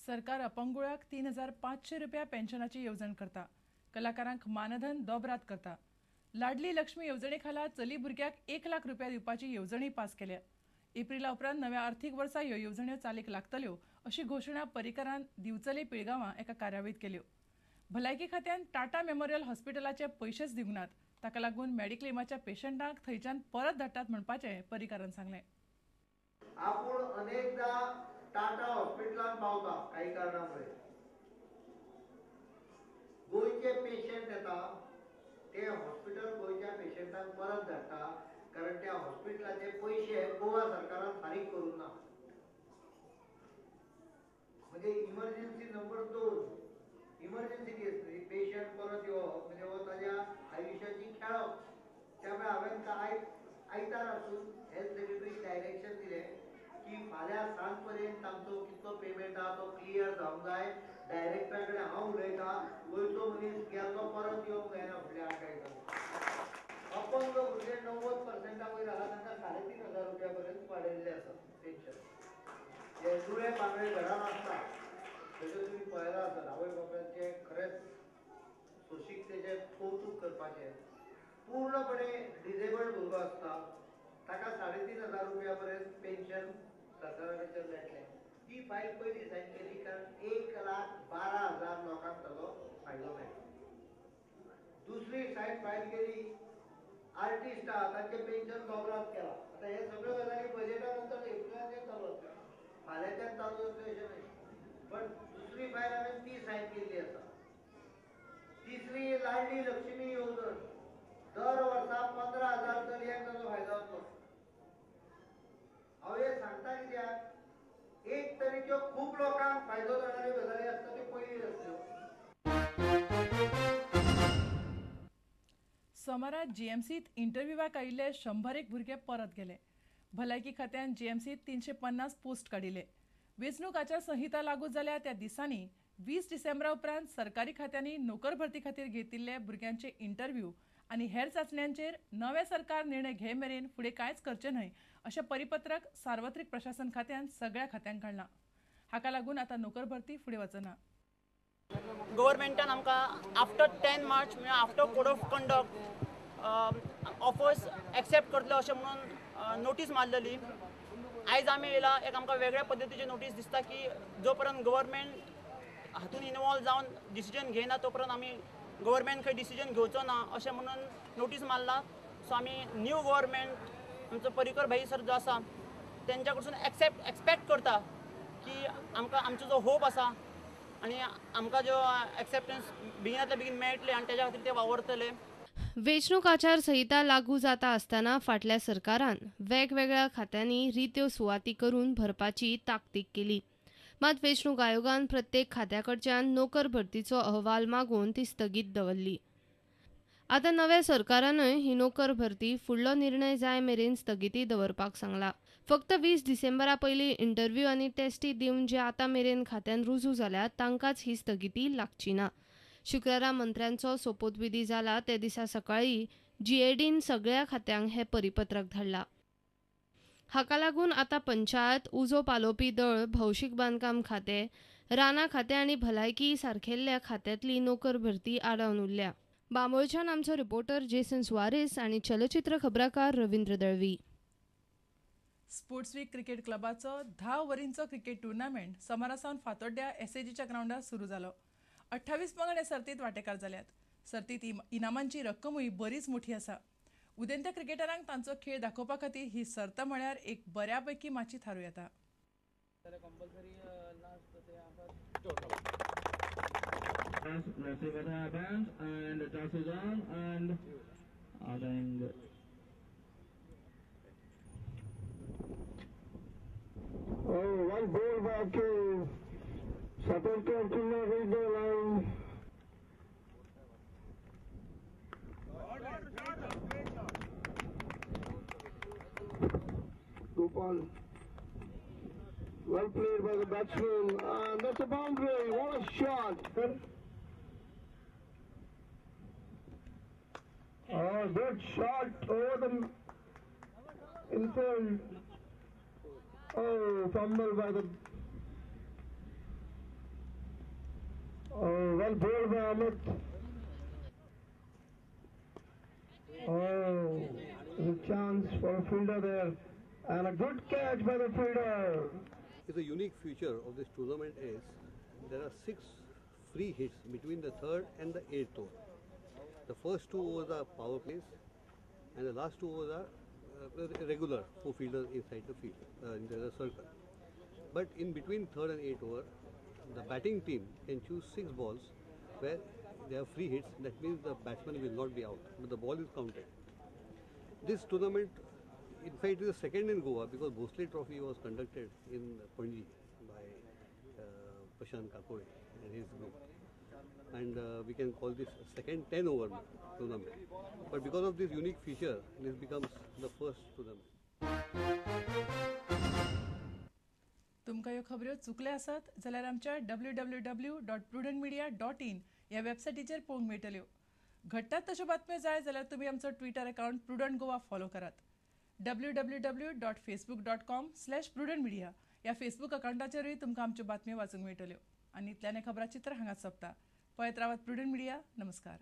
सरकार अपंगुळाक 3500 रुपया पेन्शनाची येवजण करता. कलाकारांक मानधन दोबरात करता. लाडली लक्ष्मी येवजणे खाला चली भुरग्याक 1 लाख रुपया दिवपाची येवजणूय पास केल्या. एप्रिला उपरांत नव्या आर्थीक वर्सा ह्यो येवजण्यो चालीक लागतल्यो अशी घोशणा पर्रीकारान दिवचले पिळगांवां एका कार्यावळीत केल्यो. भलायकी खात्यान टाटा मेमोरियल हॉस्पिटलाचे पयशेच दिवंक नात, ताका लागून मेडिक्लेमाच्या पेशंटांक थंयच्यान परत धाडटात म्हणपाचें पर्रीकारान सांगलें. आपूण अनेकदा टाटा हॉस्पिटलान पावता काही कारणामुळे गोंयचे पेशंट येता ते हॉस्पिटल गोंयच्या पेशंटांक परत धाडटा, कारण त्या हॉस्पिटलाचे पयशे गोवा सरकारान फारीक करूंक ना. म्हणजे इमर्जन्सी नंबर 2 इमर्जन्सी केस न्ही, पेशंट परत येवप म्हणजे हो ताज्या आयुश्याची खेळप. त्यामुळे हांवें आयतार आसून हेल्थ सेक्रेटरीक डायरेक्शन दिलें की फाल्यां सांज पर्यंत तांचो कितलो पेमेंट आहा तो क्लियर जावंक जाय. डायरेक्टरा कडेन हांव उलयतां, गोंयचो मनीस गेल्लो परत येवंक जायना फुडल्या 8 दिसांनी. अपंग भुरगे 90% वयर आहा तांकां 3500 रुपया पर्यंत वाडयल्लें आसा पेन्शन. जे जुळे पांगळे घरान आसता तेजो तुमी पळयला आसत, आवय बापायचें खरेंच सोंशीकतेचें कौतूक करपाचें. पूर्णपणे डिजेबल्ड भुरगो आसता ताका 3500 रुपया पर्यंत पेन्शन सरकारा कडच्यान मेळटलें. ती फायल पयली सायन केली कारण 1,12,000 लोकांक ताजो फायदो मेळटा. दुसरी सायन फायल केली आर्टिस्ट आहा तांचें पेन्शन दोबरात केलां. आतां हे सगळ्यो गजाली बजेटा नंतर एप्रिलाचेर चालू आसता, फाल्यांच्यान चालू जातलें अशें न्हय. पण दुसरी फायल हांवें ती सायन केल्ली आसा. तिसरी लाडली लक्ष्मी येवजण, दर वर्सा 15,000 चलयांक ताजो फायदो जातलो. हांव हें सांगता कित्याक एक तरेच्यो खूब लोकांक फायदो जाणाऱ्यो गजाली आसता त्यो पयलीं आसल्यो. सोमारा जीएमसीत इंटरव्यूवाक आयिल्ले 101 भुरगे परत गेले. भलायकी खात्यान जीएमसीत 350 पोस्ट काडिल्ले. वेंचणूक आचारसंहिता लागू जाल्या त्या दिसांनी 20 डिसेंबरा उपरांत सरकारी खात्यांनी नोकर भरती खातीर घेतिल्ले भुरग्यांचे इंटरव्यू आनी हेर चांचण्यांचेर नवें सरकार निर्णय घे मेरेन फुडें कांयच करचें न्हय अशें परिपत्रक सार्वत्रिक प्रशासन खात्यान सगळ्या खात्यांक काडलां. हाका लागून आतां नोकर भरती फुडें वचना. गव्हर्मेंटान आमकां आफ्टर 10 मार्च म्हळ्यार after code of conduct offers accept करतले अशें म्हणून नोटीस मारलेली. आयज आमी येयला एक आमकां वेगळ्या पद्दतीची नोटीस दिसता की जो पर्यंत गव्हर्मेंट हातून इनवॉल्व जावन डिसिजन घेयना तो पर्यंत आमी गव्हर्मेंट खंय डिसिजन घेवचो ना अशें म्हणून नोटीस मारला. सो आमी न्यू गव्हर्मेंट आमचो पर्रीकर भाई सर जो आसा तेंच्या कडसून एक्सपेक्ट करता की आमकां आमचो जो होप आसा आनी आमकां जो एक्सेप्टन्स बेगिनांतल्या बेगीन मेळटलें आनी तेज्या खातीर ते वावरतले. वेंचणूक आचारसंहिता लागू जाता आसतना फाटल्या सरकारान वेगवेगळ्या खात्यांनी रित्यो सुवाती करून भरपाची ताकतीक केली. मात वेंचणूक आयोगान प्रत्येक खात्याकडच्यान नोकर भरतीचो अहवाल मागून ती स्थगीत दवरली. आतां नव्या सरकारानूय ही नोकर भरती फुडलो निर्णय जाय मेरेन स्थगिती दवरपाक सांगला. फक्त 20 डिसेंबरा पयलीं इंटरव्यू आनी टेस्टी दिवन जे आतां मेरेन खात्यान रुजू जाल्यात तांकांच ही स्थगिती लागची ना. शुक्रारा मंत्र्यांचो सोपोतविधी जाला ते दिसा सकाळीं जीएडीन सगळ्या खात्यांक हें परिपत्रक धाडलां. हाका लागून आतां पंचायत, उजो पालोवपी दळ, भौशीक बांदकाम खातें, रानां खातें आनी भलायकी सारकेल्ल्या खात्यांतली नोकर भरती आडावन उरल्या. बांबोळच्यान आमचो रिपोर्टर जेसन सुआरेस आनी चलचित्र खबराकार Ravindra Dalvi. Sports week cricket क्लबाचो 10 ओव्हरींचो क्रिकेट टुर्नामेंट सोमारा सावन फातोड्ड्या एसएजीच्या ग्रावंडार सुरू जालो. 28 पंगड हे सर्तीत वांटेकार जाल्यात. सर्तीत इनामांची रक्कमूय बरीच मोठी आसा. उदेंत्या क्रिकेटरांक तांचो खेळ दाखोवपा खातीर ही सर्त म्हळ्यार एक बऱ्यापैकी माची थारूं येता. One ball back to Satarkar to the line. Gopal. Well played by the batsman. And that's a boundary. What a shot. Oh, good shot over the infield. Oh, fumble by the Oh, well bowled by Amit. Oh, there's a chance for a fielder there. And a good catch by the fielder. The unique feature of this tournament is there are 6 free hits between the third and the 8th over. The first 2 overs are power plays and the last 2 overs are regular 4 fielders inside the field, in the circle. But in between third and 8th over, the batting team can choose 6 balls where there are free hits. That means the batsman will not be out, but the ball is counted. This tournament, in fact, is the second in Goa because Bhosle Trophy was conducted in Panaji by Prashant Kakode and his group. And we can call this second 10-over tournament. But because of this unique feature, this becomes the first tournament. तुमकां ह्यो खबऱ्यो चुकल्या आसत जाल्यार आमच्या www.prudentmedia.in ह्या वेबसायटीचेर पळोवंक मेळटल्यो. घडटात तश्यो बातम्यो जाय जाल्यार तुमी आमचो Twitter account Prudent Goa follow करात. www.facebook.com/prudentmedia ह्या फेसबूक अकावंटाचेरूय तुमकां आमच्यो बातम्यो वाचूंक मेळटल्यो. आनी इतल्यान खबराचित्र हांगाच सोंपता. पळयत रावात प्रुडंट मिडिया. नमस्कार.